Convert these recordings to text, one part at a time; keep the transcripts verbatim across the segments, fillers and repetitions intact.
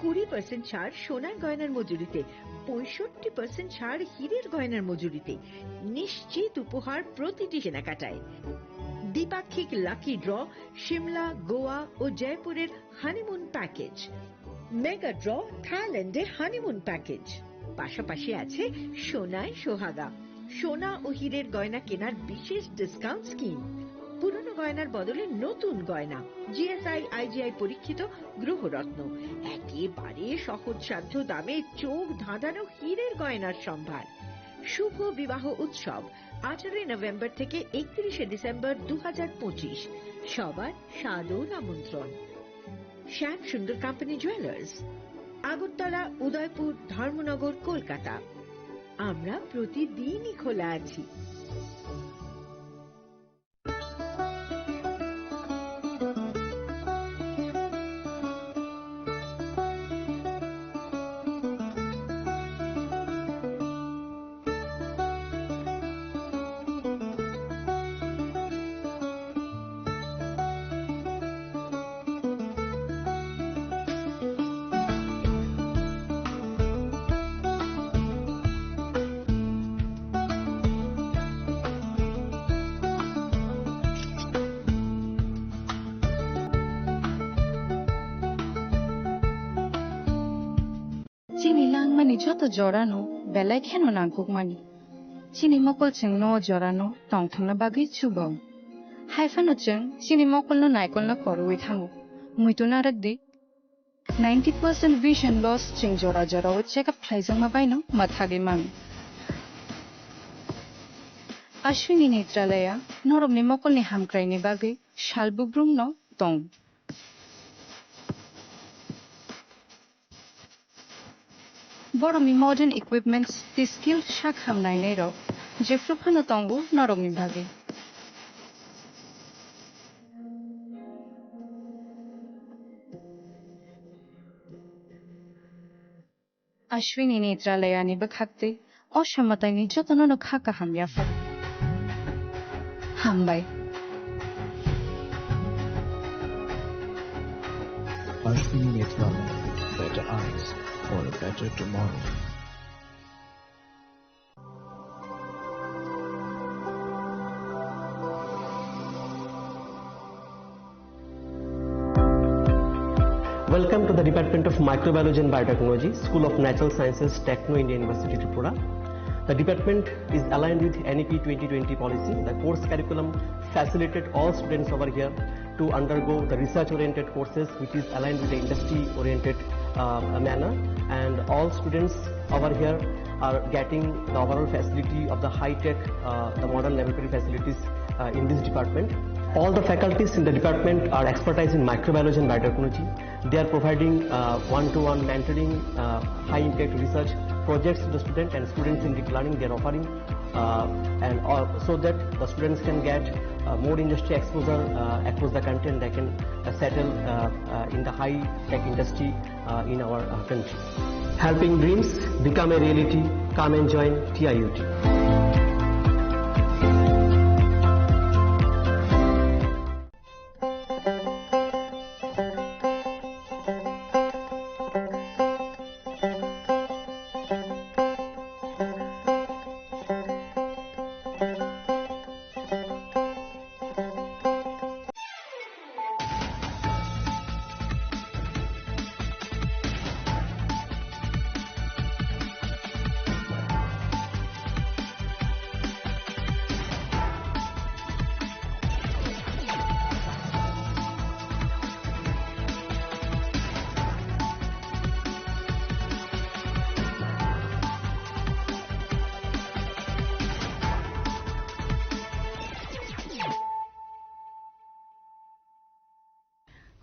কুড়ি পার্সেন্ট ছাড় সোনার গয়নার মজুরিতে, পঁয়ষট্টি পার্সেন্ট ছাড় হীরের গয়নার মজুরিতে, নিশ্চিত উপহার প্রতিটি কেনাকাটায়। দ্বিপাক্ষিক লাকি ড্র, সিমলা, গোয়া ও জয়পুরের হানিমুন প্যাকেজ, মেগা ড্র, থাইল্যান্ডের হানিমুন প্যাকেজ, পাশাপাশি আছে সোনায় সোহাগা, সোনা ও হীরের গয়না কেনার বিশেষ ডিসকাউন্ট স্কিম, পুরনো গয়নার বদলে নতুন গয়না, জিএসআই আইজিআই পরীক্ষিত গ্রহরত্ন, একেবারে সহজসাধ্য দামে চোখ ধাঁধানো হীরের গয়নার সম্ভার। শুভ বিবাহ উৎসব আঠারোই নভেম্বর থেকে একত্রিশে ডিসেম্বর দু হাজার পঁচিশ। সবার সাদর আমন্ত্রণ। শ্যাম সুন্দর কোম্পানি জুয়েলার্স, আগরতলা, উদয়পুর, ধর্মনগর, কলকাতা। আমরা প্রতিদিনই খোলা আছি। Chini langmani joto jorano belai kheno nangkukmani. Chini mokol chwngno o jorano tongthokna bagwi chubo. Hai phano chwng chini mokolno naikolna korwi thango. Muitu narwk di. Ninety percent vision loss chwng jora jorao check up khlaijakma baino mwthagwi mano. Ashwini Netralaya norokni mokolni hamkraini bagwi sal bugrumno tong. Borokni modern equipments tei skilled sak ham nainairok jephru phano tongo norokni bagwi. Ashwini Netralayani bwkhak tei o samataini jotono no kha kaham yaphar. Hambai. Ashwini Netralaya, better eyes for a better tomorrow. Welcome to the Department of Microbiology and Biotechnology, School of Natural Sciences, Techno India University, Tripura. The department is aligned with N E P twenty twenty policy. The course curriculum facilitate all students over here to undergo the research-oriented courses, which is aligned with the industry-oriented, uh, manner. And all students over here are getting the overall facility of the high-tech, uh, the modern laboratory facilities, uh, in this department. All the faculties in the department are expertise in microbiology and biotechnology. They are providing, uh, one-to-one mentoring, uh, high-impact research projects to the student and student-centric learning. They are offering, uh, and, uh, so that the students can get, uh, more industry exposure, uh, across the country, and they can, uh, settle, uh, uh, in the high-tech industry, uh, in our, uh, country. Helping dreams become a reality. Come and join T I U T.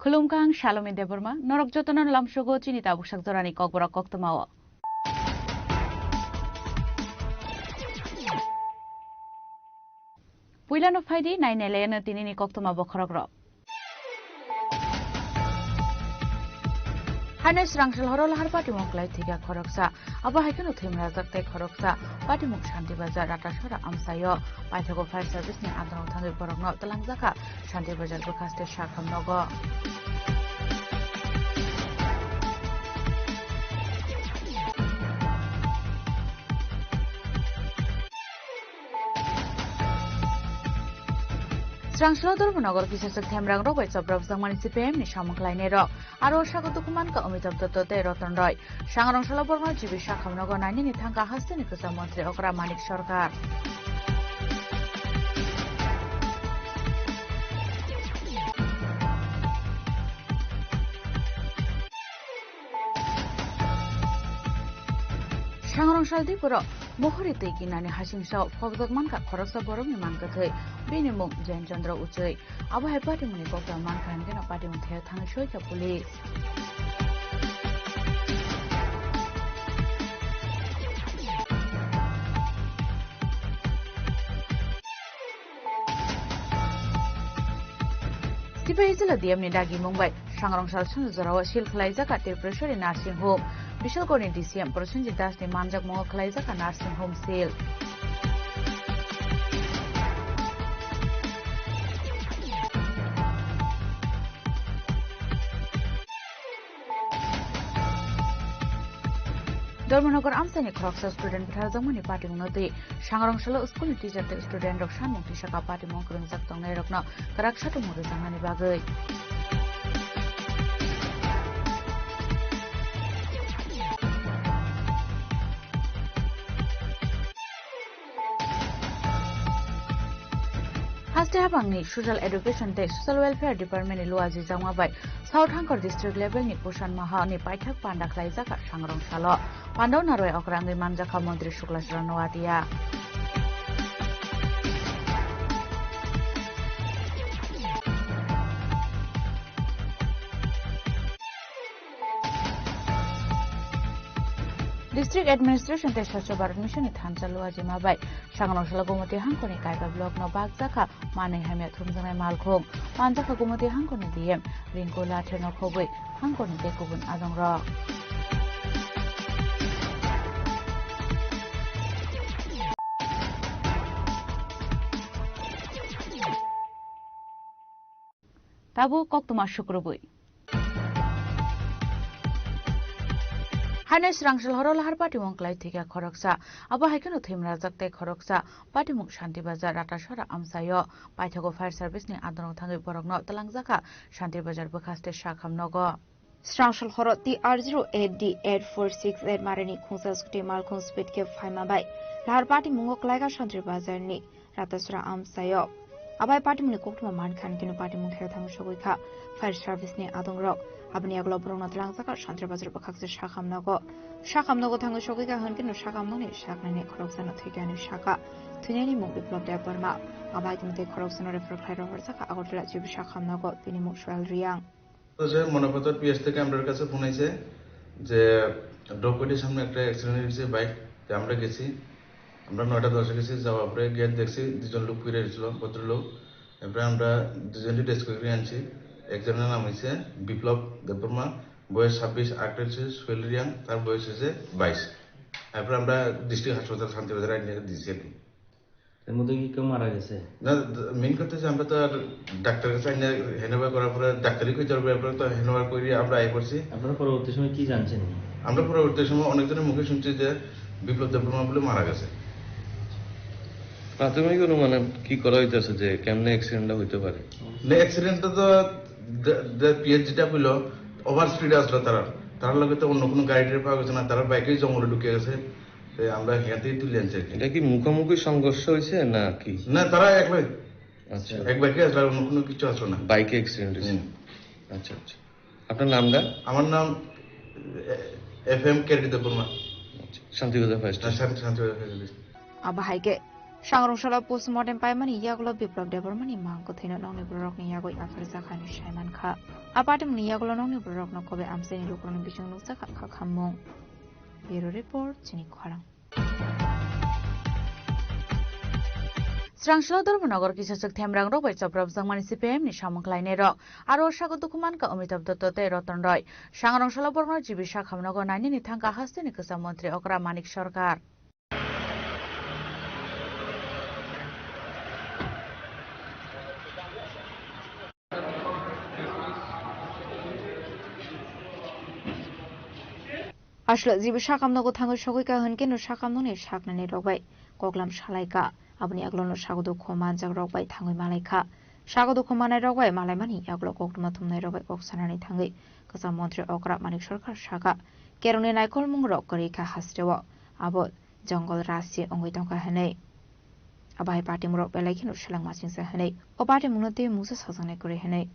Khulumkha, ang Salomi Debbarma, norok jotono lamsogo chini tabuksak jorani kokborok koktwmao. Puilano phaidi, nainailayano tinini koktwma bokhorokrok. Haino Srangsel horo lahar patimung klai thwikha khoroksa. Abo hai kheno thwimrajak tei khoroksa patimung Shanti Bazar Ratasora amchaio. Paithago fire service ni andro thangwi borokno twlangjakha Shanti Bazar bwkhaste sakham nogo. Srangshalo Dharmanagar kisa swk themrang rok bai chopropjakmani C P I M ni samung khlainai rok. Aro sago dukhu mankha Amitabh Dutta tei Ratan Roy. Sangrong salo borokno G B sakhamno go nainani thangkha hasteni kwcham montri okra Manik Sarkar. Sangrong sal Dipuro mohori twi kinani hasingsa phobjak mankha khoroksa borokni man kwthwi, bini mung Jen Chandra Uchwi. Abo hai patimungni kokdal mankha hwnkhe no patimung thaya thangwi soikha police. Sipahi jila D M ni dagimung bai Sangrong sal swngjorao seal khwlaijak Tripureshwari Nursing Home. Bisalgorni D C M Prosenjit Das ni manjakmungo khwlaijak nursing home seal. Dharmanagar amchaini khoroksa student butharjakmani patimungno twi Sangrong salo school ni teacher tei student rok sanmung tisaka patimung kwrwngjak tongnairokno kwrak satung rwjaknani bagwi. Haste habangni Social Education tei Social Welfare Department ni luajijakma bai South Hangkor district level ni Posan Maha ni paithak panda khlaijak Sangrong salo. Pandao narwai okra wngwi manjakha Montri Sukla Chara Noatia. District Administration tei Swachh Bharat Mission ni thansa luajima bai Sangrong salo Gomoti Hangkor ni Kaiba block no bakjakha manwi hamya thumjaknai malkhung. Manjakha Gomoti Hangkor ni D M Rinku Lathe no khobwi Hangkor ni tei kubun adong rok. Tabuk koktwma sukrubwi. Haino Srangshal horo lahar patimung klai thwikha khoroksa. Abo hai kheno thwimrajak tei khoroksa patimung Shanti Bazar Ratasora amchaio. Paithago fire service ni adongrok thangwi borokno twlangjakha Shanti Bazar bwkhaste sakham nogo. Srangshal horo T R zero eight D eight four six eight marini khungsa scooty malkhung speed khe phaima bai lahar patimungo klaikha Shanti Bazar ni Ratasora amchaio. Abai patimungni koktwma mankha hwnkhe no patimung thaya thangwi sogwi kha fire service ni adongrok. Aboni yagulo borokno twlangjakha Shanti Bazar bwkhakse sakham nogo. Sakham nogo thangwi sogwi kha hwnkhe no sakham nokni saknaini khoroksano thwikha hinwi sakha. Thwinaini mung Biplab Debbarma. Abai tongtwi khoroksano refer khlai rohorjakha Agartala G B sakham nogo, bini mung Sohel Riang. তো যে মনোপথর পিএস থেকে আমরার কাছে ফোন আইছে যে ডকইটির সামনে একটা অ্যাক্সিডেন্ট হয়েছে বাইক, তো আমরা গেছি, আমরা নয়টা দশে গেছি, যাওয়ার পরে গিয়ে দেখছি দুজন লোক পড়ে রয়েছিল, ভদ্রলোক। এরপরে আমরা দুজনকে রেস্কিউ করে আনছি। একজনের নাম হচ্ছে বিপ্লব দেববর্মা, বয়স ছাব্বিশ, আরেকটা হচ্ছে সোহেল রিয়াং, তার বয়স হচ্ছে বাইশ। এরপরে আমরা ডিস্ট্রিক্ট হাসপাতাল শান্তিবাজারে নিয়ে দিয়েছি আর কি। এর মধ্যে কি কেউ মারা গেছে? না, মেইন কথা হচ্ছে আমরা তো আর ডাক্তারের কাছে আইনা হ্যান্ডওভার করার পরে ডাক্তারি কই ধরবে, এরপরে তো হ্যান্ডওভার করি আমরা আই করছি। আপনারা পরবর্তী সময় কি জানছেন? আমরা পরবর্তী সময় অনেকজনের মুখে শুনছি যে বিপ্লব দেববর্মা বলে মারা গেছে। প্রাথমিক অনুমানে কি করা হইতেছে যে কেমনে অ্যাক্সিডেন্টটা হইতে পারে? না, অ্যাক্সিডেন্টটা তো দে-, দে-, পিএস যেটা হইলো, ওভার স্পিডে আসলো তারা, তার লগে তো অন্য কোনো গাড়ি টাড়ি পাওয়া গেছে না, তারা বাইকেই জঙ্গলে ঢুকে গেছে। তো আমরা হেঁটেই তুলে আনছি আর কি। এটা কি মুখোমুখি সংঘর্ষ হয়েছে না কি? না, তারা একলাই। আচ্ছা। এক বাইকে আসলে আর অন্য কোনো কিছু আসলো না। বাইকে অ্যাক্সিডেন্ট হয়েছে? হুম। আচ্ছা, আচ্ছা। আপনার নামটা? আমার নাম এ-, এফ এম কেরকি দেববর্মা। আচ্ছা, শান্তিবাজার ফায়ার স্টেশন। হ্যাঁ, শান্তি-, Shantibazar fire station. Abo hai khe, sangrong salo postmortem paimani yagulo Biplab Debbarmani mang kwthwino nokni bororokni yagwi apharjak hinwi sai mankha. A patimungni yagulo nokni bororokno kobe amchaini lukurokni bising nukjakha kha khammung. Bureau Report, Chini Khorang. Srangshalo Dharmanagar kisa swk themrang rok bai chopropjakmani C P I M ni samung khlainai rok. Aro sago dukhu mankha Amitabh Dutta tei Ratan Roy. Sangrong salo borokno G B sakham nogo nainani thangkha hasteni kwcham montri okra Manik Sarkar. Aswk jibo sakam nogo thangwi sogwi kha hwnkhe no sakam nokni saknani rok bai koklam salai kha. Aboni yagulo no sago dukhu manjak rok bai thangwi malai kha. Sago dukhu manai rok bai malaimani yagulo koktwma thumnai rok bai kok sanani thangwi kwcham montri okra Manik Sarkar saka, kerongni naikolmung rok kwrwi kha hasteo, abo jongol rasi wngwi tongkha hwnwi. Abo hai patimung rok belai kheno seleng masingsa hwnwi o patimung no tei mungsa sajaknai kwrwi hwnwi.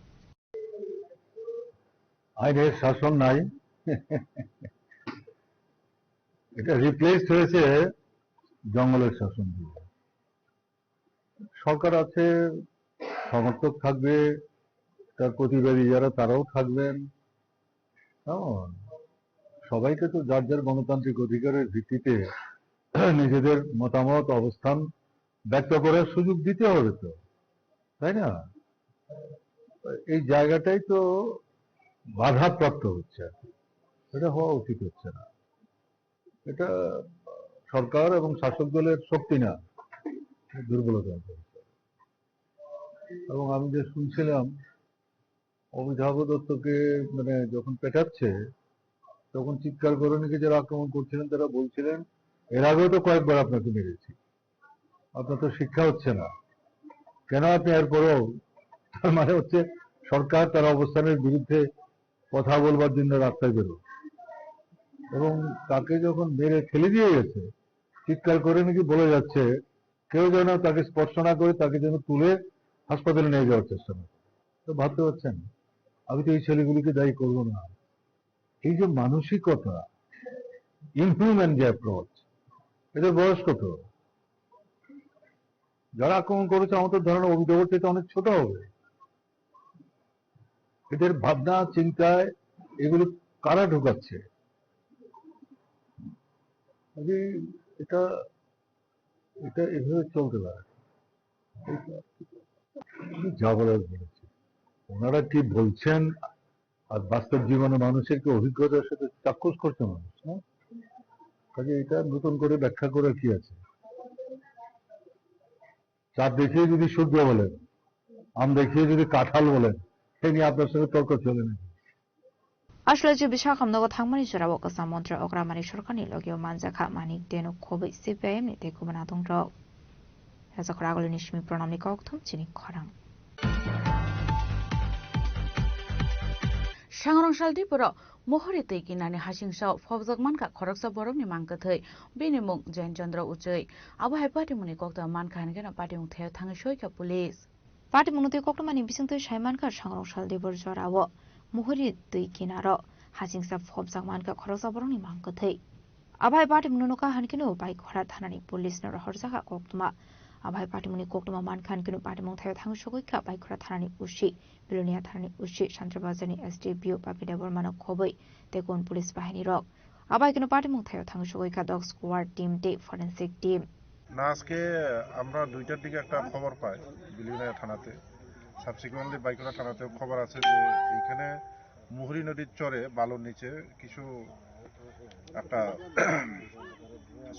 আইনের শাসন নাই। এটা রিপ্লেসড হয়েছে জঙ্গলের শাসন দিয়ে। সরকার আছে, সমর্থক থাকবে, তার প্রতিবাদী যারা তারাও থাকবেন। কেমন? সবাইকে তো যার যার গণতান্ত্রিক অধিকারের ভিত্তিতে নিজেদের মতামত, অবস্থান ব্যক্ত করার সুযোগ দিতে হবে তো, তাই না? এই জায়গাটাই তো বাধাপ্রাপ্ত হচ্ছে আর কি। এটা হওয়া উচিত হচ্ছে না। এটা সরকার এবং শাসক দলের শক্তি না, দুর্বলতা হচ্ছে। এবং আমি যে শুনছিলাম, অমিতাভ দত্তকে, মানে, যখন পেটাচ্ছে, তখন চিৎকার করে নাকি যারা আক্রমণ করছিলেন, তারা বলছিলেন, "এর আগেও তো কয়েকবার আপনাকে মেরেছি, আপনার তো শিক্ষা হচ্ছে না, কেন আপনি এরপরেও?" তার মানে হচ্ছে, সরকার তার অবস্থানের বিরুদ্ধে কথা বলবার জন্য রাস্তায় বেরো। এবং তাকে যখন মেরে ফেলে দিয়ে গেছে, চিৎকার করে নাকি বলে যাচ্ছে, কেউ যেন তাকে স্পর্শ না করে, তাকে যেন তুলে হাসপাতালে নিয়ে যাওয়ার চেষ্টা করে। তো ভাবতে পারছেন, আমি তো এই ছেলেগুলিকে দায়ী করবো না। এই যে মানসিকতা, ইনহিউম্যান যে অ্যাপ্রোচ, এদের বয়স কত? যারা আক্রমণ করেছে, আমার তো ধারণা অমিতাভর চাইতে অনেক ছোট হবে। এদের ভাবনা চিন্তায় এগুলো কারা ঢুকাচ্ছে? কাজেই এটা, এটা এভাবে চলতে পারে না। যা বলার বলেছি। ওনারা কি বলছেন আর বাস্তব জীবনে মানুষের কি অভিজ্ঞতার সাথে চাক্ষুষ করছে মানুষ, না? কাজে এটা নতুন করে ব্যাখ্যা করার কি আছে? চাঁদ দেখিয়ে যদি সূর্য বলেন, আম দেখিয়ে যদি কাঁঠাল বলেন, সে নিয়ে আপনার সঙ্গে তর্ক চলে না। Aswlaichwi bwsa hamnogo thangmani jorao kwcham montri okra Manik Sarkarni logio manjakha Manik Deno khobwi C P I M ni tei kubun adongrok. Rajakhor Agulini simi Pranamni kokthum chini khorang. Sangrong sal Diporo Mohori twi kinani hasingsa phobjak mankha khoroksa borokni mang kwthwi, bini mung Jain Chandra Uchwi. Abo hai patimungni koktwma mankha hwnkheno patimung thaio thangwi soikha police. Patimungno twi koktwmani bisingtwi sai mankha, Sangrong sal Dipor jorao Mohori twi kinaro hasingsa phobjak mankha khoroksa borokni mang kwthwi. Abo hai patimungno nukha hwnkheno Baikhora thanani police no rohorjakha koktwma. Abo hai patimungni koktwma mankha hwnkheno patimung thaio thangwi sogwi kha Baikhora thanani O C, Bilonia thanani O C, Santirbazarni S D P O Papi Debbarmano khobwi tei kubun police bahini rok. Abo hai kheno patimung thaio thangwi sogwi kha dog squad team tei forensic team. না, আজকে আমরা দুইটার দিকে একটা খবর পাই বিলোনিয়া থানাতে। সাবসিকুয়েন্টলি বাইকুড়া থানাতেও খবর আছে যে এইখানে মুহুরী নদীর চরে বালুর নিচে কিছু একটা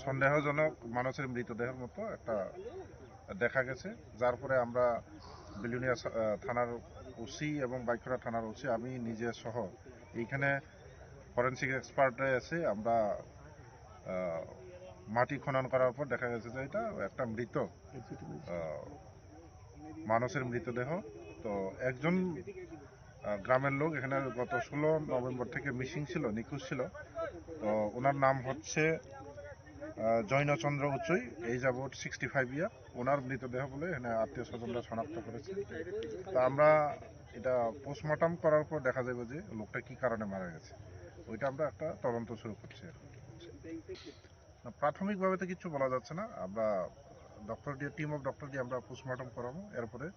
সন্দেহজনক মানুষের মৃতদেহের মতো একটা দেখা গেছে, যার পরে আমরা বিলোনিয়া সা-, আহ, থানার ওসি এবং বাইখরা থানার ওসি, আমি নিজে সহ এইখানে ফরেন্সিক এক্সপার্টে এসে আমরা, আহ, মাটি খনন করার পর দেখা গেছে যে এটা একটা মৃত, আহ, মানুষের মৃতদেহ। তো একজন, আহ, গ্রামের লোক এখানে গত ষোলো নভেম্বর থেকে মিসিং ছিল, নিখোঁজ ছিল। তো ওনার নাম হচ্ছে, আহ, জৈনচন্দ্র উচুই, age about sixty five year। ওনার মৃতদেহ বলে এখানে আত্মীয় স্বজনরা শনাক্ত করেছে। তা আমরা এটা পোস্টমর্টম করার পর দেখা যাবে যে লোকটা কি কারণে মারা গেছে, ওইটা আমরা একটা তদন্ত শুরু করছি এখন। না, প্রাথমিকভাবে তো কিছু বলা যাচ্ছে না। আমরা ডক্টর দিয়ে, টিম অফ ডক্টর দিয়ে আমরা পোস্টমর্টম করাবো, এরপরে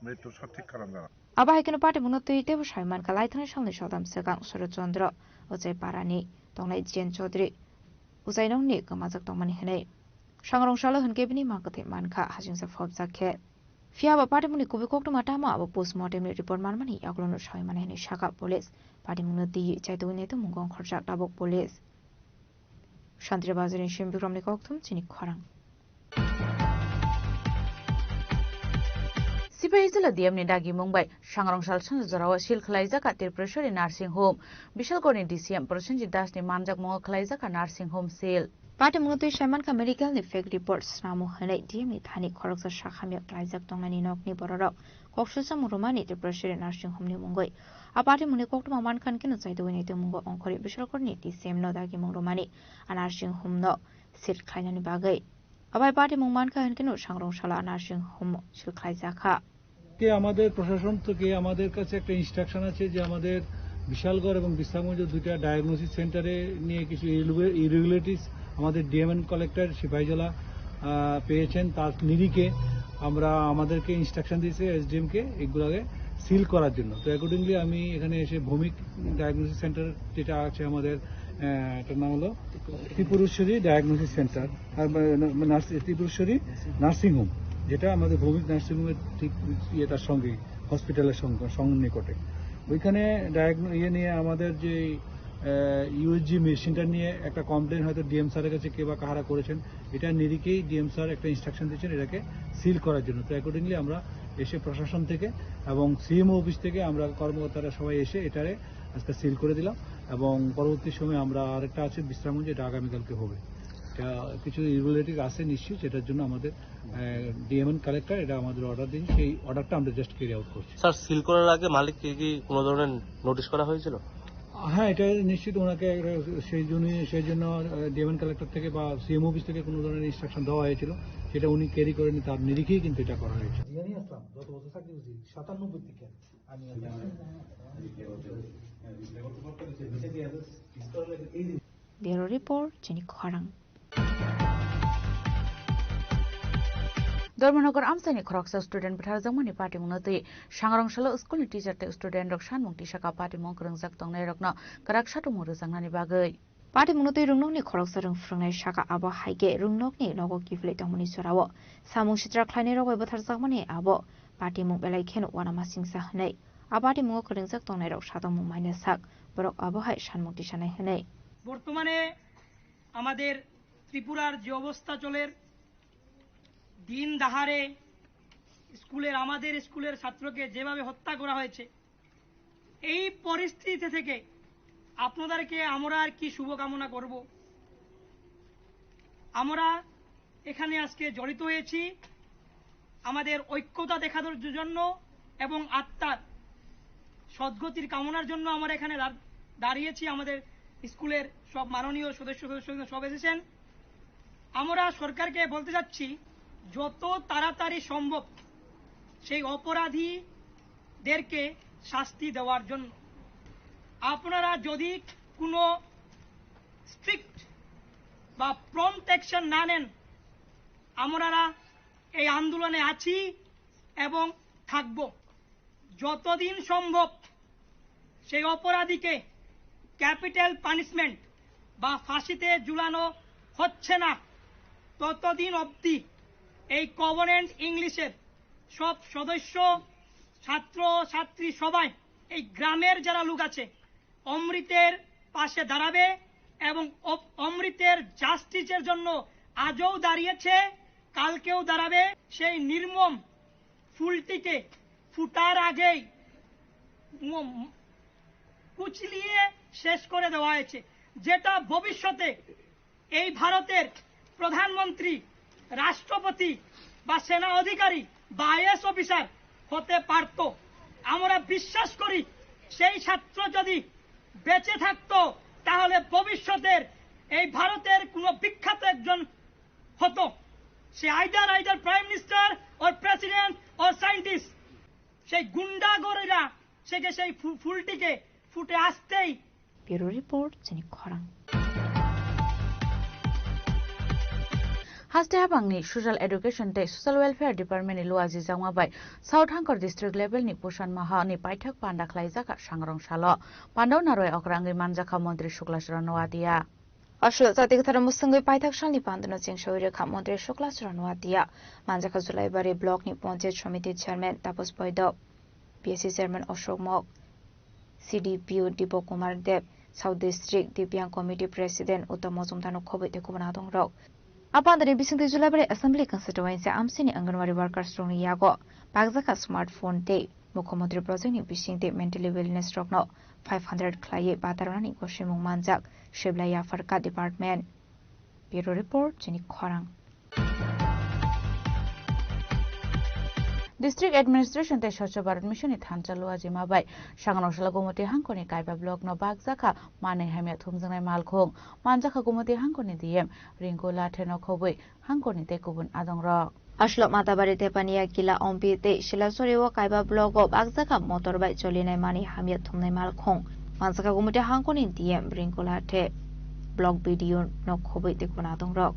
মৃত্যুর সঠিক কারণ জানাবো। Abo hai kheno patimungno twi teibo sai mankha, laithani salni sodam swkang Soroth Chandra Uchai parani tongnai Jiyan Chaudhary Uchai nokni kwmajak tongmani hwnwi. Sangrong salo hwnkhe bini mang kwthwi mankha, hasingsa phobjak khe. Phiya ba patimungni kubui koktwma tamo abo postmortem ni report manmani yagulono sai mano hwnwi sakha police. Patimungno twiwi chaitugwi naitukmung wng khorjak tabuk police. Santri Bazarni Sim Bikramni kokthum chini khorang. Sipahi jila D M ni dagimung bai Sangrong sal sanja jorao seal khwlaijak a Tripureshwari Nursing Home. Bishalgarhni D C M Prosenjit Das ni manjakmungo khwlaijak a Nursing Home seal. Patimungno twi saimankha medical ni fake report snamo hwnwi D M ni thani khoroksa sak hamya klaijak tongnani nokni bororok kok susamung rwmani Tripurashri nursing home ni mungwi. A patimungni koktwma mankha hwnkhe no chaitugwi naitukmungo ongkhorwi Bishalgarh ni D C M no dagimung rwmani a nursing home no seal khlainani bagwi. Abai patimung mankha hwnkhe no sangrong sala a nursing home seal khlaijakha. কে আমাদের প্রশাসন থেকে আমাদের কাছে একটা ইনস্ট্রাকশন আছে যে আমাদের বিশালগড় এবং বিশ্রামগঞ্জ দুইটা ডায়াগনোসিস সেন্টারে নিয়ে কিছু ইরুগে-, ইরেগুলারিটিস আমাদের ডিএম অ্যান্ড কালেক্টর সিপাহীজলা, আহ, পেয়েছেন। তার নিরিখে আমরা, আমাদেরকে ইনস্ট্রাকশন দিয়েছে এসডিএম কে এগুলোকে সিল করার জন্য। তো অ্যাকর্ডিংলি আমি এখানে এসে ভৌমিক ডায়াগনোসিস সেন্টার যেটা আছে আমাদের, আহ, এটার নাম হলো ত্রিপুরেশ্বরী ডায়াগনোসিস সেন্টার। আর, মানে, নার্স-, ত্রিপুরেশ্বরী নার্সিং হোম, যেটা আমাদের ভৌমিক নার্সিং হোমের ঠিক ইয়েটার সঙ্গে, হসপিটালের সঙ্গে, সঙ্গে নিকটে। ওইখানে ডায়াগনো-, ইয়ে নিয়ে আমাদের যে, আহ, ইউএসজি মেশিনটা নিয়ে একটা কমপ্লেন হয়তো ডিএম স্যারের কাছে কে বা কাহারা করেছেন, এটা নিরিখেই ডিএম স্যার একটা ইনস্ট্রাকশন দিয়েছেন এটাকে সিল করার জন্য। তো অ্যাকর্ডিংলি আমরা এসে প্রশাসন থেকে এবং সিএমও অফিস থেকে আমরা কর্মকর্তারা সবাই এসে এটারে আজকে সিল করে দিলাম। এবং পরবর্তী সময় আমরা আরেকটা আছে বিশ্রামগঞ্জ, এটা আগামীকালকে হবে। এটা কিছু ইরেগুলারিটি আছে নিশ্চয়ই, সেটার জন্য আমাদের, আহ, ডিএম অ্যান্ড কালেক্টর এটা আমাদের অর্ডার দিন, সেই অর্ডারটা আমরা জাস্ট ক্যারি আউট করছি। স্যার, সিল করার আগে মালিককে কি কোনো ধরনের নোটিশ করা হয়েছিল? হ্যাঁ, এটা নিশ্চিত ওনাকে একটা সেই জন্য, সেই জন্য, আহ, ডিএম অ্যান্ড কালেক্টর থেকে বা সিএম অফিস থেকে কোনো ধরনের ইনস্ট্রাকশন দেওয়া হয়েছিল, সেটা উনি ক্যারি করেনি, তার নিরিখেই কিন্তু এটা করা হয়েছে। জিয়ানি আসলাম, যত বছর চাকরি করছি, সাতানব্বই থেকে আমি আসলাম। Bureau report, chini khorang. Dharmanagar amchaini khoroksa student bwtharjakmani patimungno twi sangrong salo school ni teacher tei student rok sanmung tisaka patimung kwrwngjak tongnai rokno kwrak satumung rwjaknani bagwi. Patimungno twi rwngnokni khoroksa rwng phwrwngnai saka abo hai khe rwngnokni nogo kiphilwi tongmani jorao samung sitra khlainai rok bai bwtharjakmani abo patimung belai kheno uanamasingcha hwnwi a patimungo kwrwngjak tongnai rok satumung maina sak borok abo hai sanmung tisanai hwnwi. বর্তমানে আমাদের ত্রিপুরার যে অবস্থা চলের, দিন দাহারে স্কুলের, আমাদের স্কুলের ছাত্রকে যেভাবে হত্যা করা হয়েছে, এই পরিস্থিতি থেকে আপনাদেরকে আমরা আর কি শুভকামনা করব? আমরা এখানে আজকে জড়িত হয়েছি আমাদের ঐক্যতা দেখানোর জন্য এবং আত্মার সদ্গতির কামনার জন্য আমরা এখানে দাঁড়-, দাঁড়িয়েছি। আমাদের স্কুলের সব মাননীয় সদস্য সদস্যবৃন্দ সব এসেছেন। আমরা সরকারকে বলতে চাচ্ছি, যত তাড়াতাড়ি সম্ভব সেই অপরাধীদেরকে শাস্তি দেওয়ার জন্য। আপনারা যদি কোনো স্ট্রিক্ট বা প্রম্পট অ্যাকশন না নেন, আমরা এই আন্দোলনে আছি এবং থাকব। যতদিন সম্ভব সেই অপরাধীকে ক্যাপিটাল পানিশমেন্ট বা ফাঁসিতে ঝুলানো হচ্ছে না, ততদিন অবধি এই কভেনেন্ট ইংলিশের সব সদস্য, ছাত্র, ছাত্রী সবাই, এই গ্রামের যারা লোক আছে, অমৃতের পাশে দাঁড়াবে এবং অ-, অমৃতের জাস্টিসের জন্য আজও দাঁড়িয়েছে, কালকেও দাঁড়াবে। সেই নির্মম ফুলটিকে ফুটার আগেই ম-, কুচলিয়ে শেষ করে দেওয়া হয়েছে, যেটা ভবিষ্যতে এই ভারতের প্রধানমন্ত্রী, রাষ্ট্রপতি বা সেনা অধিকারী বা আইএএস অফিসার হতে পারত। আমরা বিশ্বাস করি, সেই ছাত্র যদি বেঁচে থাকতো, তাহলে ভবিষ্যতের এই ভারতের কোনো বিখ্যাত একজন হতো। সে either, either prime minister or president or scientist. সেই গুন্ডাগরেরা সেকে সেই ফু-, ফুলটিকে ফুটে আসতেই Bureau report, chini khorang. Haste habangni Social Education tei Social Welfare Department ni luajijakma bai South Hangkor district level ni Pusan Maha ni paithak panda khlaijak kha sangrong salo. Panda o narwai okra wngwi manjakha Montri Sukla Charan Noatia. Aswk jati kwtharo mwswngwi paithak salni pandano chengsawi rwkha Montri Sukla Charan Noatia. Manjakha Julaibari block ni Panchayat Samiti chairman Tapos Boidok, P S C chairman Ashok Mok, C D P O Dipo Kumar Deb, South District Divyang Committee President Uttam Majumdar no khobwi tei kubun adongrok. A pandani bisingtwi Julaibari Assembly Constituency amsini Anganwadi workers rokni yago pakjakha smartphone tei Mukhyamantri project ni bisingtwi mentally wellness rokno five hundred khlaiwi batarnani gosimung manjak Siblai Yapharkha Department. Bureau Report, chini khorang. District Administration tei Swachh Bharat Mission ni thansa Luajima bai Sanganasala Gumoti hangkoni Kaiba block no bakjakha manwi hamya thumjaknai malkhung. Manjakha Gumoti hangkoni D M Rinku Lathe no khobwi hangkoni tei kubun adongrok. Aslok Matabari Tepania Kila Ompi tei Silasori o Kaiba block o bakjakha motor bai cholinai manwi hamya thumnai malkhung. Manjakha Gumoti hangkoni D M Rinku Lathe, block B D O no khobwi tei kubun adongrok.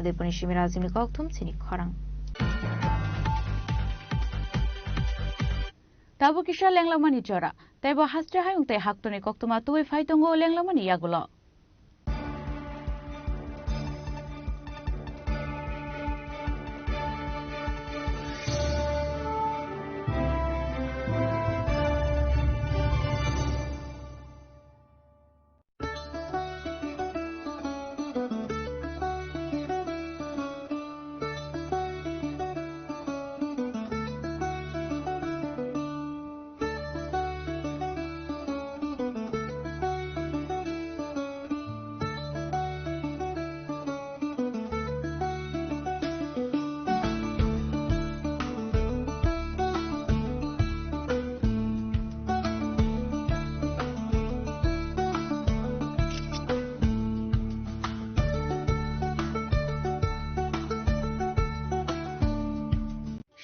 Udaipurni simi Rajini kokthum chini khorang. Tabuk kisa lenglamani jora, teibo haste hayung tei haktorni koktwma tubui phai tongo lenglamani yagulo.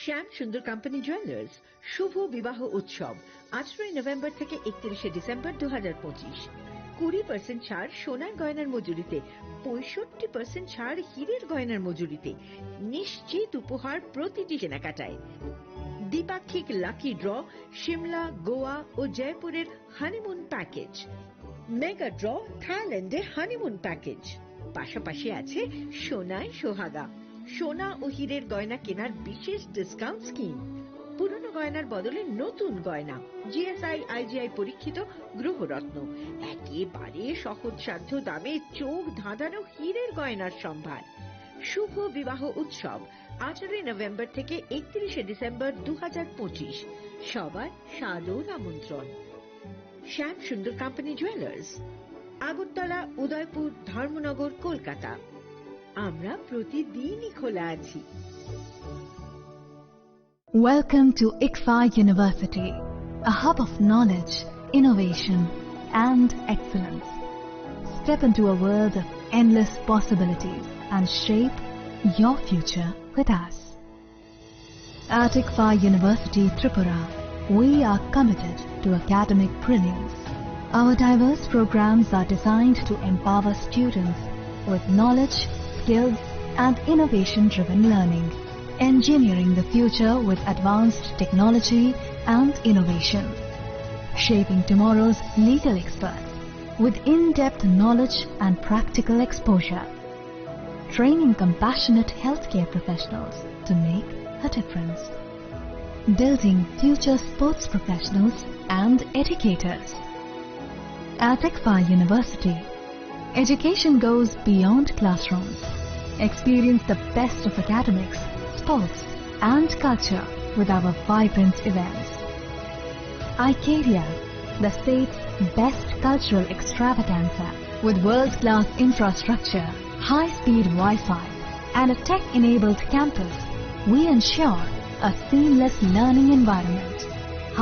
শ্যাম সুন্দর company jewellers শুভ বিবাহ উৎসব, আঠারোই নভেম্বর থেকে একত্রিশে ডিসেম্বর দু হাজার পঁচিশ। কুড়ি পার্সেন্ট ছাড় সোনার গয়নার মজুরিতে, পঁয়ষট্টি পার্সেন্ট ছাড় হীরের গয়নার মজুরিতে, নিশ্চিত উপহার প্রতিটি কেনাকাটায়। দ্বিপাক্ষিক লাকি ড্র, সিমলা, গোয়া ও জয়পুরের হানিমুন প্যাকেজ। মেগা ড্র, থাইল্যান্ডে হানিমুন প্যাকেজ। পাশাপাশি আছে সোনায় সোহাগা, সোনা ও হীরের গয়না কেনার বিশেষ ডিসকাউন্ট স্কিম। পুরনো গয়নার বদলে নতুন গয়না, G S I, I G I পরীক্ষিত গ্রহরত্ন, একেবারে সহজসাধ্য দামে চোখ ধাঁধানো হীরের গয়নার সম্ভার। শুভ বিবাহ উৎসব, আঠারোই নভেম্বর থেকে একত্রিশে ডিসেম্বর দু হাজার পঁচিশ। সবার সাদর আমন্ত্রণ। শ্যাম সুন্দর কোম্পানি জুয়েলার্স, আগরতলা, উদয়পুর, ধর্মনগর, কলকাতা। আমরা প্রতিদিনই খোলা আছি। Welcome to ICFAI University, a hub of knowledge, innovation, and excellence. Step into a world of endless possibilities and shape your future with us. At ICFAI University Tripura, we are committed to academic brilliance. Our diverse programs are designed to empower students with knowledge, skills, and innovation-driven learning, engineering the future with advanced technology and innovation, shaping tomorrow's legal experts with in-depth knowledge and practical exposure, training compassionate healthcare professionals to make a difference, building future sports professionals and educators. At ICFAI University, education goes beyond classrooms. Experience the best of academics, sports, and culture with our vibrant events. Icaria, the state's best cultural extravaganza. With world-class infrastructure, high-speed Wi-Fi, and a tech-enabled campus, we ensure a seamless learning environment.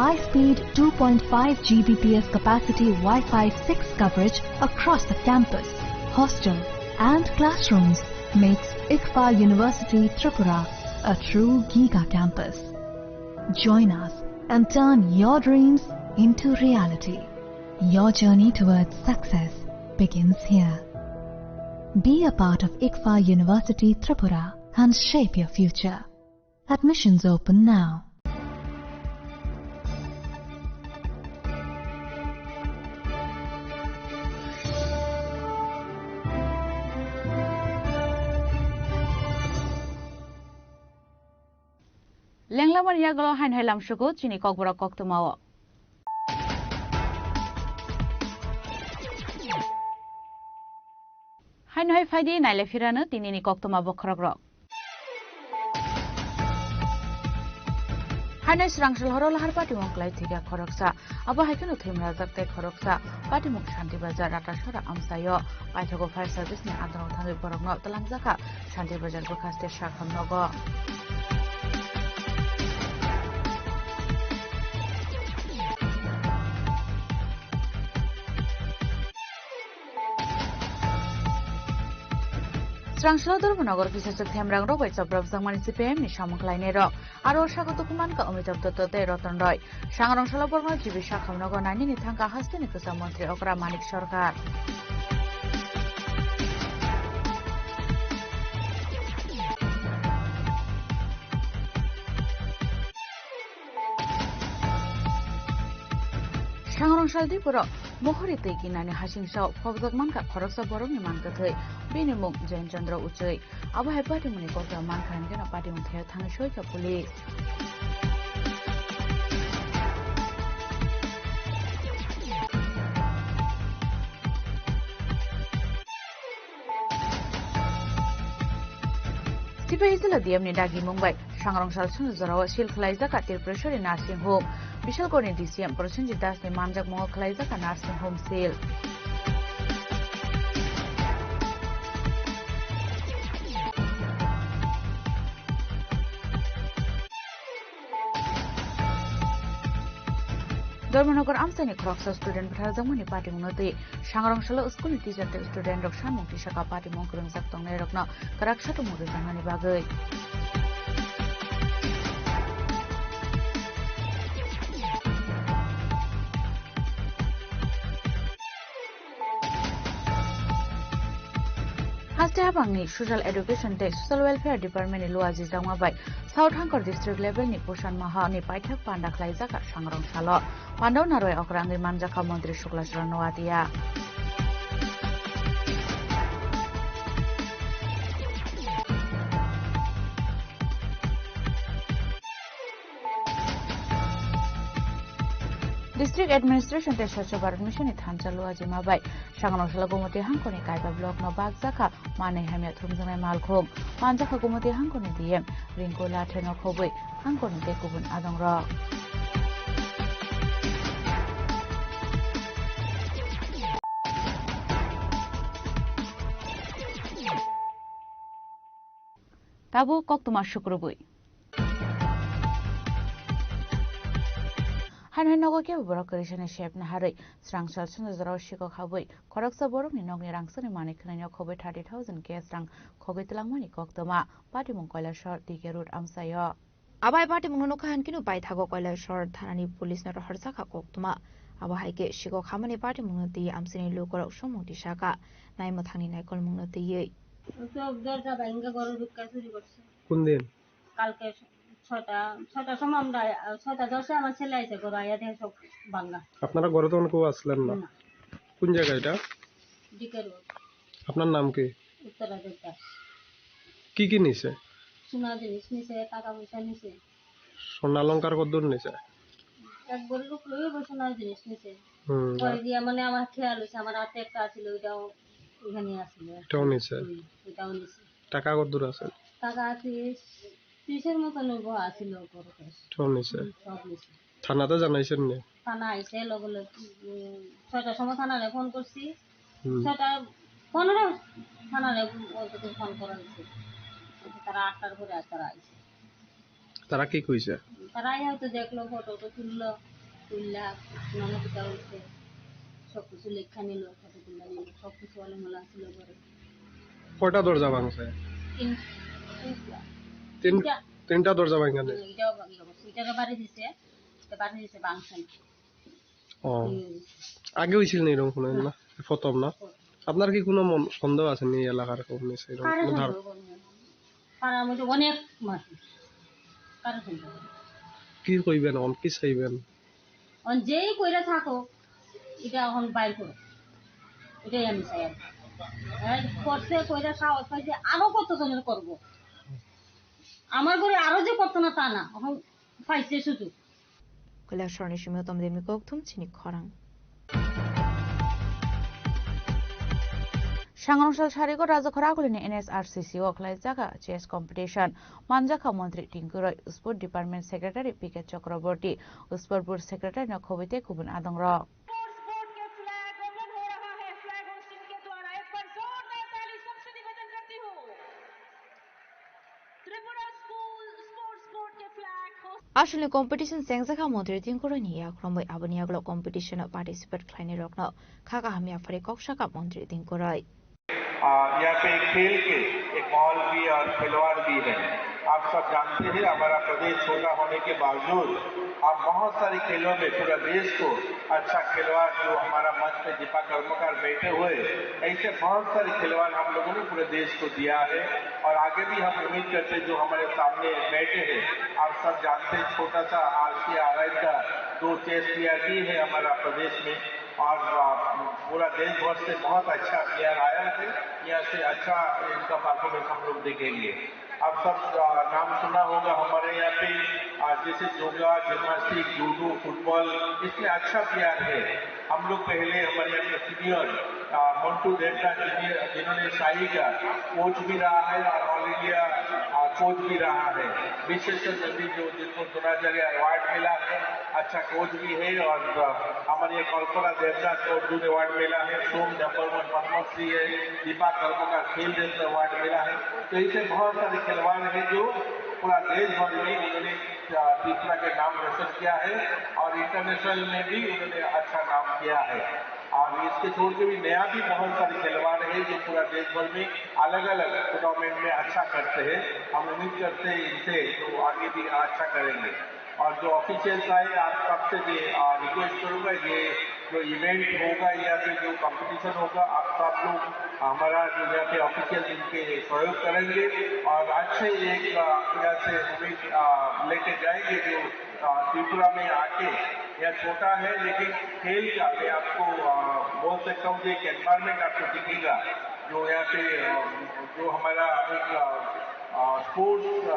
High-speed two point five G B P S capacity Wi-Fi six coverage across the campus, hostel, and classrooms makes ICFAI University Tripura a true giga campus. Join us and turn your dreams into reality. Your journey towards success begins here. Be a part of ICFAI University Tripura and shape your future. Admissions open now. Lenglamani yagulo haino hai lamsugo chini kokborok koktwmao. Haino hai phaidi naile phirano tinini koktwma bokhorokrok. Haino srangsalhoro lahar patimung kwlai thwikha khoroksa. Abo hai kheno thwimrajak tei khoroksa patimung Shanti Bazar Ratasora amchaio. Paithago fire service ni andro thangwi borokno twlangjakha Shanti Bazar bwkhaste sakham nogo. Srangsalo Dharmanagar kisa se themrang rok bai chopropjakmani C P I M ni samung khlainai rok. Aro saka tukuman ka Amitabh Dutta tei Ratan Roy. Sangrong salo borokno G B sakhamno go nainani thangka hasteni kwcham montri okra Manik Sarkar. Sangrong sal Dipuro mohori twi kinani hasing sao phobjak mankha khoroksa borokni mankha thwi. Bini mung Jayant Chandra Uchui. Abo hai patimungni kokda mankha hinkhe no patimung thaya thangwi soikha police. Sipahi Jila D M ni dagi mung bai Sangrong sal swngjorao seal khwlaijak a Tripureshwari Nursing Home. Bishalgarhni D C M Prosenjit Das ni manjak mungo khwlaijak a Nursing Home seal. Dharmanagar amchaini khoroksa student bwtharjakmani patimungno twi Sangrong salo school ni teacher tei student rok sanmung tisaka patimung kwrwngjak tongnai rokno kwrak satung rwjaknani bagwi. Haste habangni Social Education tei Social Welfare Department ni luajijakma bai South Hangkor district level ni Posan Maha ni paithak panda khlaijak a Sangrong salo. Pandao narwai okra wngwi manjakha Montri Sukla Charan Noatia. District Administration tei Swachh Bharat Mission ni thansa luajima bai Sangrong salo Gomoti Hangkor ni Kaiba block no bakjakha manwi hamya thumjaknai malkhung. Manjakha Gomoti Hangkor ni D M Rinku Lathe no khobwi Hangkor ni tei kubun adong rok. Tabuk koktwma sukrubwi. Haino nogo kebo borok kwrwisani sepna harwi srangsal swngjorao sikok habwi khoroksa borokni nokni rangsani manwi khwnaino khobwi thirty thousand cash rang khogwi twlangmani koktwma patimung Kailasor D K Road amchaio. Abai patimungno nukha hinkhe no paithago Kailasor thanani police no rohorjakha koktwma. Abo hai khe sikok hamani patimungno twi amchaini lukurok sumung tisakha naimwthangni naikolmungno twiwi. চোখ দরজা ভাঙিয়া ঘরে ঢুকা চুরি করছে। কোন দিন? কালকে ছয়টা, ছয়টার সময় আমরা, আহ, ছয়টা দশে আমার ছেলে আইছে, ঘরে আইয়া দেখে সব ভাঙা। আপনারা ঘরে তখন কেউ আসলেন না? না। কোন জায়গা এটা? DK road. আপনার নাম কি? উত্তরা দেবদাস। কি কি নিছে? সোনা জিনিস নিছে, টাকা পয়সা নিছে। স্বর্ণালংকার কতদূর নিছে? এক ভরির উপরে হইব সোনার জিনিস নিছে। হুম। পরে দিয়া মানে আমার খেয়াল হইছে, আমার হাতে একটা আছিল, ওইটাও এখানে আছিল। এটাও নিছে? হুম, ওইটাও নিছে। টাকা কতদূর আছে? টাকা আছে ত্রিশের মতন হইব, আছিল ওপরে। সব নিছে? হুম, সব নিছে। থানাতে জানাইছেন নি? থানা আইছে লগে লগে, উম, ছয়টার সময় থানারে ফোন করছি। হুম। ছয়টা পনেরো থানারে ফোন করা হয়েছে। তারা আটটার পরে আর তারা আইছে। তারা কি কইছে? তারা আইয়া হয়তো দেখলো, ফটো তো তুললো, তুললা, নানা পিতা হইছে, সব কিছু লেখা নিল, ফটো তুললা নিল, সব কিছু অলেমলা ছিল ঘরে। কয়টা দরজা ভাঙছে? তিন, তিনটা। তিন, তিনটা। তিনটা দরজা ভাঙা নেই? হুম, এটাও ভাঙলো। এটাকে বাড়ি দিছে, এটা বাড়ি দিছে, ভাঙছে না। ও। হুম। আগে হয়েছিল না এরকম কোনো দিন না? প্রথম না? প্রথম। আপনার কি কোনো মন-, সন্দেহ আছে নি এলাকার কোনো সেরকম কারো কোনো ধার-, সন্দেহ করি না। পাড়ার মধ্যে অনেক মানুষ। কারো সন্দেহ নেই। কি কইবেন এখন? কি চাইবেন? এখন যেই কইরা থাকো, এটা এখন বাইর করো। এটাই আমি চাই আর কি। হ্যাঁ, করছে কইরা সাহস পাইছে, আরো কত জনের করবো। আমার ঘরে আরো যে করতো না তা না, এখন পাইছে সুযোগ। Kailasorni simi tom demni kok thum chini khorang. Sangrong sal sarigo Rajakhor agulini N S R C C o khlaijak chess competition manjakha montri Tinku Roy, Sport Department Secretary P K Chakraborty, Sport Board Secretary no khobite kubun adongrok. Sports board के flag open हो रहा है। Flag hosting के द्वारा एक बार जोरदार ताली सबसे निवेदन करती हूँ। त्रिपुरा स्कूल स्पोर्ट्स बोर्ड के flag host Aswkni competition chengjakha montri Tinku Roy ni yakromwi, aboni yagulo competition o participate khlainai rokno kha kaham yaphari kok sakha montri Tinku Roy. आ, यहाँ पे खेल के एक माहौल भी और खिलवाड़ भी है। आप सब जानते हैं, हमारा प्रदेश छोटा होने के बावजूद हम बहुत सारे खेलों में पूरा देश को अच्छा खिलवाड़, जो हमारा मंच पे दीपा कर्मकार बैठे हुए, ऐसे बहुत सारे खिलवाड़ हम लोगों ने पूरे देश को दिया है और आगे भी हम उम्मीद करते हैं, जो हमारे सामने बैठे हैं, आप सब जानते हैं, छोटा सा आर सी आर आई का दो चेस प्लेयर भी है हमारा प्रदेश में। और, आ, पूरा देश भर से बहुत अच्छा प्लेयर आया है, यहाँ से अच्छा इनका परफॉर्मेंस हम लोग देखेंगे। आप सब, आ, नाम सुना होगा हमारे यहाँ पे, आ, जैसे योगा, जिम्नास्टिक, जूडो, फुटबॉल, इसमें अच्छा प्लेयर है। हम लोग पहले हमारे यहाँ पे सीनियर, आ, मंटू देवता जिन्हें-, जिन्होंने शाही का कोच भी रहा है और ऑल इंडिया, आ, कोच भी रहा है। विशेष नंदी जो जिनको द्रोणाचार्य अवार्ड मिला है, अच्छा कोच भी है और, अ, हमारे ये कल्पना देवदास को अर्जुन अवार्ड मिला है, सोम नंबर वन पद्मश्री है, दीपा कर्मकार खेल रत्न अवार्ड मिला है। तो ऐसे बहुत सारे खिलवाड़ हैं जो पूरा देश भर में उन्होंने, अ, त्रिपुरा के नाम रोशन किया है और इंटरनेशनल में भी उन्होंने अच्छा नाम किया है। और इसके छोड़ के भी नया भी बहुत सारे खिलवाड़ हैं जो पूरा देश भर में अलग-अलग टूर्नामेंट में अच्छा करते हैं। हम उम्मीद करते हैं इनसे तो आगे भी अच्छा करेंगे। और जो ऑफिशियल्स आए, आप सबसे भी, आ, रिक्वेस्ट करूंगा, ये जो इवेंट होगा या फिर जो कंपटीशन होगा, आप सब लोग हमारा जो यहाँ पे ऑफिशियल इनके सहयोग करेंगे और अच्छे एक, आ, यहाँ से उम्मीद, आ, लेके जाएंगे जो, आ, त्रिपुरा में आके, यह छोटा है लेकिन खेल का मैं आपको, आ, बोल सकता हूँ कि एक एनवायरनमेंट आपको दिखेगा जो यहाँ पे, आ, जो हमारा एक, आ, आ, स्पोर्ट्स, आ,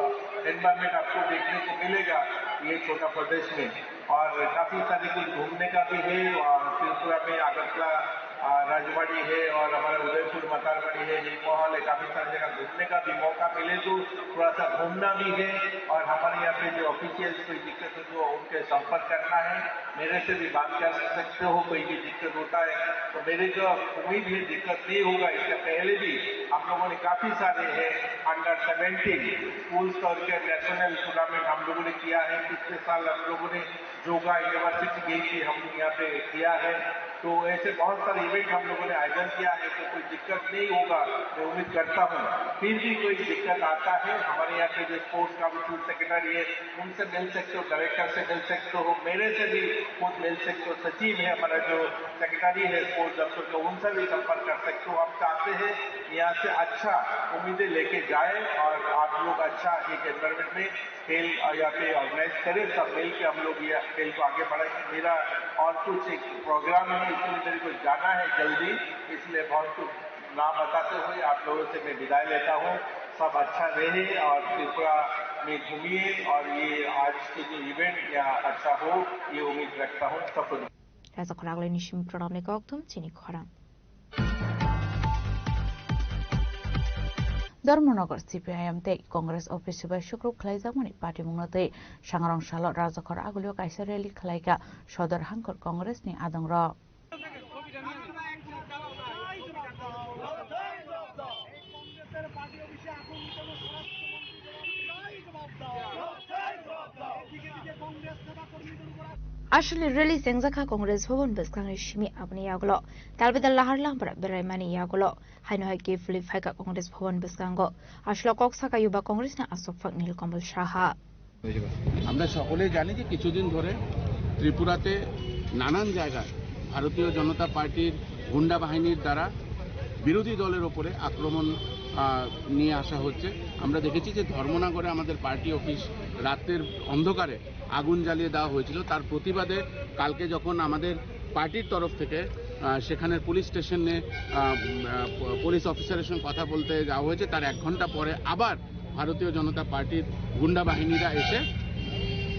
एनवायरनमेंट आपको देखने को मिलेगा ये छोटा प्रदेश में। और काफी सारे कुछ घूमने का भी है, आ, त्रिपुरा में अगरतला, आ, राजवाड़ी है और हमारा उदयपुर मतारवाड़ी है, नीलमहल है, काफी सारी जगह घूमने का भी मौका मिले तो थोड़ा सा घूमना भी है। और हमारे यहाँ पे जो ऑफिशियल्स कोई दिक्कत हो तो उनके संपर्क करना है, मेरे से भी बात कर सकते हो, कोई भी दिक्कत होता है तो मेरे को उम्मीद है दिक्कत नहीं होगा। इससे पहले भी हम लोगों ने काफी सारे हैं अंडर सेवेंटीन स्कूल स्तर के नेशनल टूर्नामेंट हम लोगों ने किया है। पिछले साल हम लोगों ने योगा यूनिवर्सिटी गेम भी हम लोग यहाँ पे किया है। तो ऐसे बहुत सारे इवेंट हम लोगों ने आयोजन किया है, तो कोई दिक्कत नहीं होगा, मैं उम्मीद करता हूँ। फिर भी कोई दिक्कत आता है, हमारे यहाँ पे जो स्पोर्ट्स काउंसिल सेक्रेटरी है, उनसे मिल सकते हो, डायरेक्टर से मिल सकते हो, मेरे से भी खुद मिल सकते हो। सचिव है हमारा जो सेक्रेटरी है स्पोर्ट्स दफ्तर का, उनसे भी संपर्क कर सकते हो। हम चाहते हैं यहाँ से अच्छा उम्मीदें लेके जाए और आप लोग अच्छा एक एनवायरनमेंट में खेल, अ, यहाँ पे ऑर्गेनाइज करें, सब मिल के हम लोग ये खेल को आगे बढ़ाएंगे। मेरा और कुछ एक प्रोग्राम है, इसलिए मेरे को जाना है जल्दी, इसलिए बहुत कुछ ना बताते हुए आप लोगों से मैं विदाई लेता हूँ। सब अच्छा रहे और त्रिपुरा में घूमिए और ये आज के जो इवेंट यहाँ अच्छा हो, ये उम्मीद रखता हूँ। सबको Rajakhor agulini simi program ni kokthum chini khorang. Dharmanagar C P I M tei Congress office bai sukrup khlaijakmani patimungno twi Sangrong salo Rajakhor agulio kaisa rally khlaikha Sodor Hangkhor Congress ni adongrok. Aswkni rally chengjakha Congress Bhavan bwskangni simi, aboni yagulo talbedal lahar lampra beraimani yagulo haino hai kiphilwi phaikha Congress Bhavan bwskango. Aswkno kok saka Yuba Congress ni aswk phak Nilkamal Saha. আমরা সকলেই জানি যে কিছুদিন ধরে ত্রিপুরাতে নানান জায়গায় ভারতীয় জনতা পার্টির গুন্ডা বাহিনীর দ্বারা বিরোধী দলের ওপরে আক্রমণ, আহ, নিয়ে আসা হচ্ছে। আমরা দেখেছি যে ধর্মনগরে আমাদের পার্টি অফিস রাতের অন্ধকারে আগুন জ্বালিয়ে দেওয়া হয়েছিল। তার প্রতিবাদে কালকে যখন আমাদের পার্টির তরফ থেকে, আহ, সেখানের পুলিশ স্টেশনে, আহ, উম, আহ, প-, পুলিশ অফিসারের সঙ্গে কথা বলতে যাওয়া হয়েছে, তার এক ঘন্টা পরে আবার ভারতীয় জনতা পার্টির গুন্ডা বাহিনীরা এসে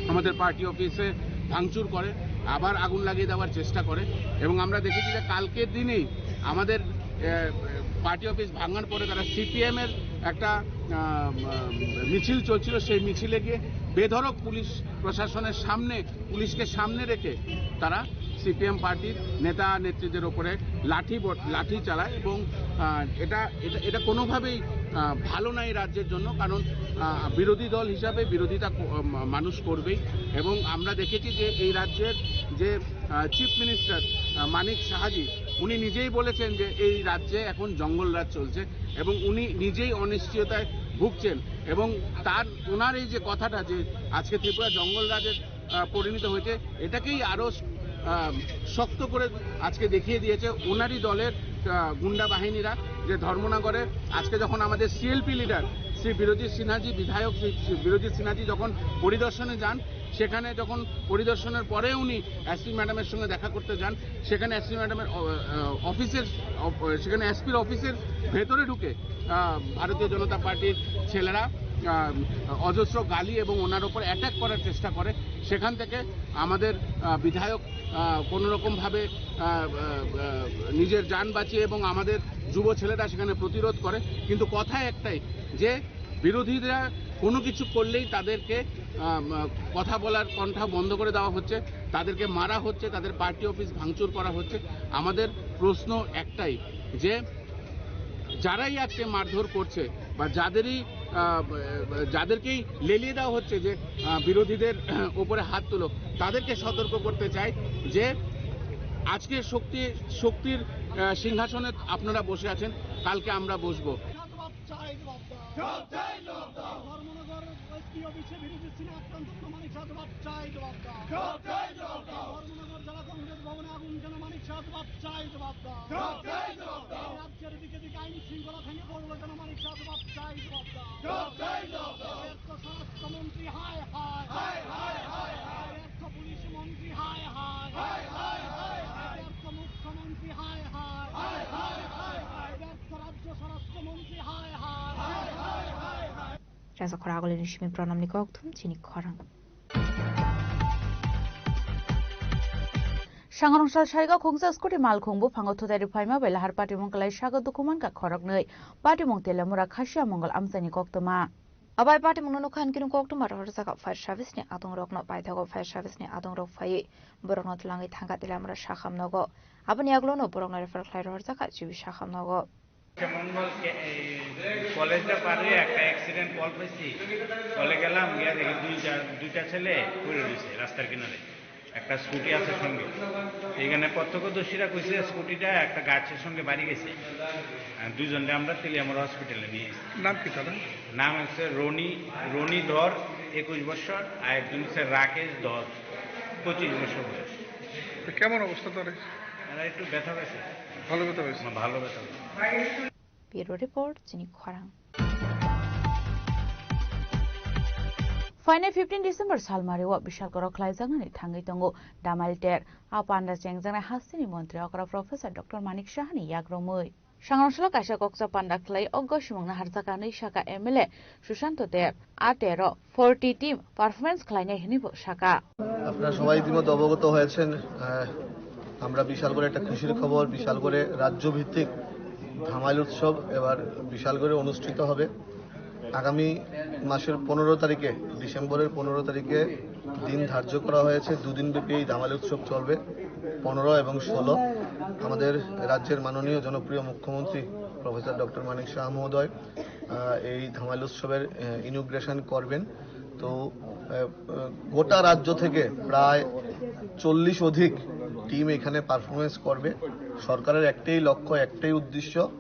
আমাদের পার্টি অফিসে ভাঙচুর করে, আবার আগুন লাগিয়ে দেওয়ার চেষ্টা করে। এবং আমরা দেখেছি যে কালকের দিনেই আমাদের, আহ, পার্টি অফিস ভাঙার পরে তারা সিপিএম এর একটা আহ, মিছিল চলছিল, সেই মিছিলে গিয়ে বেধড়ক পুলিশ প্রশাসনের সামনে, পুলিশকে সামনে রেখে তারা সিপিএম পার্টির নেতা নেত্রীদের ওপরে লাঠি বট- লাঠি চালায় এবং আহ, এটা এটা এটা কোনোভাবেই আহ, ভালো নয় রাজ্যের জন্য। কারণ আহ, বিরোধী দল হিসাবে বিরোধিতা ক- আহ, মানুষ করবেই। এবং আমরা দেখেছি যে এই রাজ্যের যে চিফ মিনিস্টার মানিক সাহাজি, উনি নিজেই বলেছেন যে এই রাজ্যে এখন জঙ্গলরাজ চলছে এবং উনি নিজেই অনিশ্চয়তায় ভুগছেন। এবং তার ওনার এই যে কথাটা যে আজকে ত্রিপুরা জঙ্গলরাজের আহ, পরিণত হয়েছে, এটাকেই আরও শক্ত করে আজকে দেখিয়ে দিয়েছে ওনারই দলের আহ, গুন্ডা বাহিনীরা। যে ধর্মনগরে আজকে যখন আমাদের সিএলপি লিডার শ্রী বিরোধী সিনহাজি, বিধায়ক শ্রী শ্রী বিরোধী সিনহাজি যখন পরিদর্শনে যান, সেখানে যখন পরিদর্শনের পরে উনি এসপি ম্যাডামের সঙ্গে দেখা করতে যান, সেখানে এসপি ম্যাডামের অ- আহ, অফিসের অফ- সেখানে এসপির অফিসের ভেতরে ঢুকে আহ, ভারতীয় জনতা পার্টির ছেলেরা আহ, অজস্র গালি এবং ওনার ওপর অ্যাটাক করার চেষ্টা করে। সেখান থেকে আমাদের আহ, বিধায়ক আহ, কোনো রকমভাবে আহ, আহ, আহ, নিজের জান বাঁচিয়ে এবং আমাদের যুব ছেলেরা সেখানে প্রতিরোধ করে। কিন্তু কথা একটাই যে বিরোধীরা কোনো কিছু করলেই তাদেরকে আহ, আহ, কথা বলার কণ্ঠা বন্ধ করে দেওয়া হচ্ছে, তাদেরকে মারা হচ্ছে, তাদের পার্টি অফিস ভাঙচুর করা হচ্ছে। আমাদের প্রশ্ন একটাই যে যারাই আজকে মারধর করছে বা যাদেরই আহ, যাদেরকেই লেলিয়ে দেওয়া হচ্ছে যে আহ, বিরোধীদের উপরে হাত তুলো, তাদেরকে সতর্ক করতে চাই যে আজকে শক্তি শক্তির আহ, সিংহাসনে আপনারা বসে আছেন, কালকে আমরা বসবো। ধর্মনগর এসপি অফিসে বিরোধী সিনে আক্রান্ত জনমানিক শাহ জবাব চাই, জবাব দাও। ধর্মনগর জেলা কংগ্রেস ভবনে আগুন জনমানিক শাহ জবাব চাই, জবাব দাও। রাজ্যের দিকে দিকে আইন শৃঙ্খলা ভেঙে পড়লো জনমানিক শাহ জবাব চাই, জবাব দাও। ব্যর্থ স্বরাষ্ট্রমন্ত্রী হায় হায়। ব্যর্থ পুলিশ মন্ত্রী হায় হায়। ব্যর্থ মুখ্যমন্ত্রী হায় হায়। ব্যর্থ রাজ্য স্বরাষ্ট্রমন্ত্রী হায় হায়। Rasa khorang agulini simi pranamni kokthum chini khorang. Sangrongsa sarigo khungsa scooty malkhung buphango thutai rwphaima bai lahar patimung kwlai sago dukhu mankha khoroknwi. Patimung Telamura Khasia Mongol amchaini koktwma. Abai patimungno nukha hinkhe koktwma rohorjak fire service ni adongrokno paithago fire service ni adongrok phaiwi borokno twlangwi thangkha Telamura sakham nogo. Aboni yagulono borokno refer khlai rohorjak jibi sakham nogo. মঙ্গল কে-, এই কলেজটা পার হয়ে একটা accident call পেয়েছি। কলে গেলাম, গিয়ে দেখি দুইটা, দুইটা ছেলে পড়ে রয়েছে রাস্তার কিনারে। একটা স্কুটি আছে সঙ্গে। এখানে প্রত্যক্ষদর্শীরা কইছে স্কুটিটা একটা গাছের সঙ্গে বাড়ি গেছে। আর দুইজনকে আমরা তেলিয়ামুড়া হসপিটালে নিয়ে এসেছি। নাম কি তাদের? নাম হচ্ছে রনি, রনি ধর, একুশ বছর, আর একজন হচ্ছে রাকেশ ধর, পঁচিশ বছর বয়স। তো কেমন অবস্থা তাদের? তারা একটু ব্যথা পেয়েছে। ভালো ব্যথা পেয়েছে? হ্যাঁ, ভালো ব্যথা পেয়েছে। Bureau Report, chini khorang. Phainai fifteen December salmari o Bishalkoro khlaijaknani thangwi tongo Damail ter. A panda chengjaknai hasteni montri okra Professor Doctor Manik Sahani yakromwi. Sangrongsalok kaisa kokcha panda khlai o gosimungno harjak anwi saka M L A Sushanto Deb. A tero forty team performance khlainai hinwi bo saka. আপনারা সবাই ইতিমধ্যে অবগত হয়েছেন, আহ, আমরা বিশাল করে একটা খুশির খবর, বিশাল করে রাজ্যভিত্তিক ধামাইল উৎসব এবার বিশাল করে অনুষ্ঠিত হবে। আগামী মাসের পনেরো তারিখে, ডিসেম্বরের পনেরো তারিখে দিন ধার্য করা হয়েছে, দুদিন ব্যাপী এই ধামাইল উৎসব চলবে। পনেরো এবং ষোলো আমাদের রাজ্যের মাননীয় জনপ্রিয় মুখ্যমন্ত্রী প্রফেসর ডক্টর মানিক সাহা মহোদয় আহ, এই ধামাইল উৎসবের, আহ, ইনগ্রেশন করবেন। তো, আহ, আহ, গোটা রাজ্য থেকে প্রায় চল্লিশ অধিক টিম এখানে পারফরমেন্স করবে। সরকারের একটাই লক্ষ্য, একটাই উদ্দেশ্য,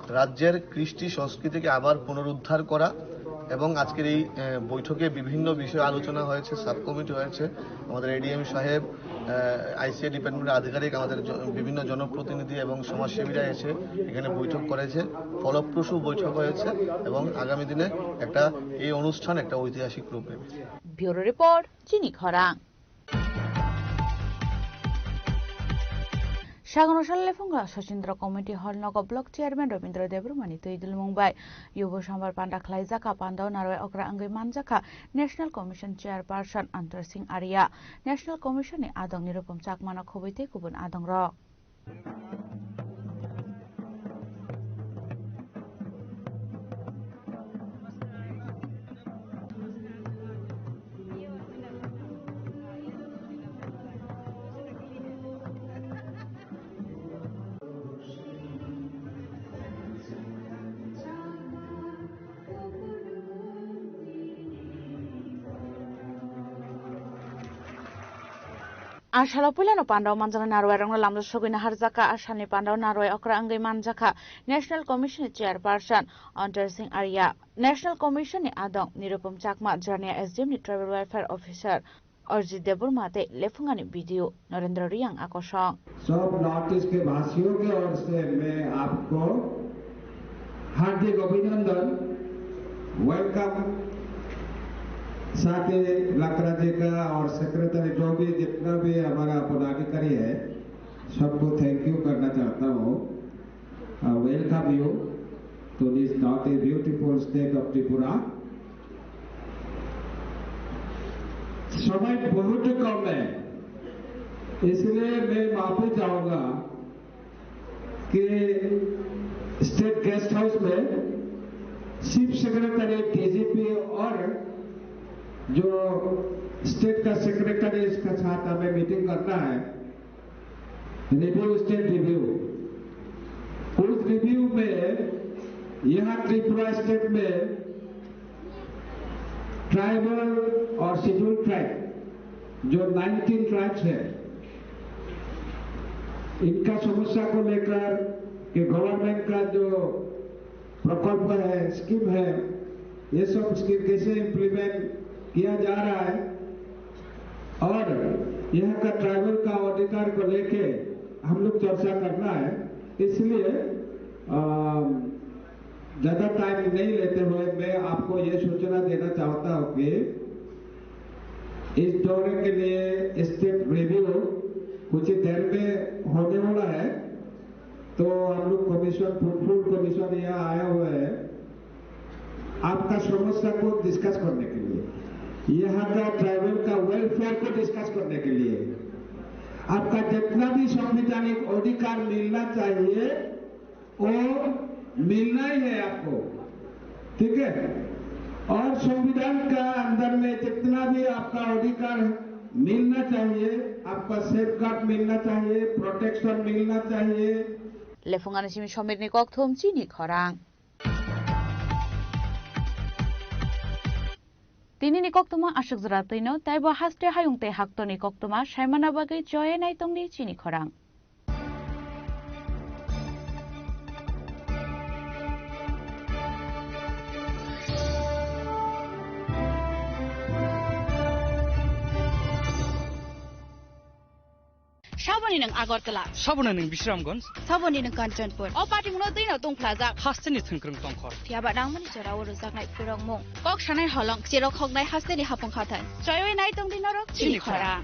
রাজ্যের কৃষ্টি সংস্কৃতিকে আবার পুনরুদ্ধার করা। এবং আজকের এই, আহ, বৈঠকে বিভিন্ন বিষয়ে আলোচনা হয়েছে, সাব কমিটি হয়েছে, আমাদের এডিএম সাহেব, আইসিএ ডিপার্টমেন্টের আধিকারিক, আমাদের জ-, বিভিন্ন জনপ্রতিনিধি এবং সমাজসেবীরা এসে এখানে বৈঠক করেছে, ফলপ্রসূ বৈঠক হয়েছে এবং আগামী দিনে একটা, এই অনুষ্ঠান একটা ঐতিহাসিক রূপ নেবে। Bureau Report, chini khorang. Sagano sal lephungo Sachindra Community Hall nogo Block Chairman Rabindra Debbarmani twi dulmung bai Yubo Sambar panda khlaijak, a pandao narwai okra wngwi manjakha National Commission Chairperson Antar Singh Arya, National Commission ni adong Nirupam Chakmano khobwi tei kubun adongrok. Asalo puilano pandao manjaknai narwai rokno lamjak sogwi naharjakha. Asalni pandao narwai okra wngwi manjakha National Commission ni Chairperson Antar Singh Arya, National Commission ni adong Nirupam Chakma, Jarnia S D M ni Tribal Welfare Officer Arjit Debbarma tei lephungani B D O Narendra Riyang akosong. सब north east के भाषियों के ओर से मैं आपको हार्दिक अभिनंदन, वेलकम। साथ ही लकड़ा जी का और सेक्रेटरी जो भी जितना भी हमारा पदाधिकारी है, सबको थैंक यू करना चाहता हूँ। I welcome you to this not a beautiful state of Tripura. समय बहुत कम है, इसलिए मैं माफी चाहूंगा कि स्टेट गेस्ट हाउस में चीफ सेक्रेटरी, डीजीपी और जो स्टेट का सेक्रेटरी, इसका साथ हमें मीटिंग करना है। Review, state review. उस रिव्यू में यहाँ त्रिपुरा स्टेट में ट्राइबल और शेड्यूल ट्राइब, जो नाइनटीन ट्राइब्स है, इनका समस्या को लेकर के गवर्नमेंट का जो प्रकल्प है, स्कीम है, ये सब स्कीम कैसे इम्प्लीमेंट किया जा रहा है और यहाँ का ट्राइबल का अधिकार को लेके हम लोग चर्चा करना है। इसलिए, अ, ज़्यादा टाइम नहीं लेते हुए मैं आपको ये सूचना देना चाहता हूँ कि इस दौरे के लिए स्टेट रिव्यू कुछ ही देर में होने वाला है। तो हम लोग कमीशन, फुटफुल कमीशन यहाँ आया हुआ है आपका समस्या को डिस्कस करने के लिए, यहाँ का ट्राइबल का वेलफेयर को डिस्कस करने के लिए, आपका जितना भी संवैधानिक अधिकार मिलना चाहिए, वो मिलना ही है आपको, ठीक है? और संविधान का अंदर में जितना भी आपका अधिकार मिलना चाहिए, आपका सेफगार्ड मिलना चाहिए, प्रोटेक्शन मिलना चाहिए। Lephungani simi Somirni kokthum chini khorang. Tinini koktwma aswk jora twino, taibo haste hayung tei haktorni koktwma saimana bagwi choye naitongdi chini khorang. Saboni nwng Agartala. Saboni nwng Bisramganj. Saboni nwng Kanchanpur. O patimungno twino tungphlajak. Hasteni thwngkwrwng tongkhor. Phiyaba nangmani jorao rwjaknai phwrwngmung. Kok sanai holong, cherok hoknai hasteni hapung hathai. Choiwi naitongdi norok chini khorang.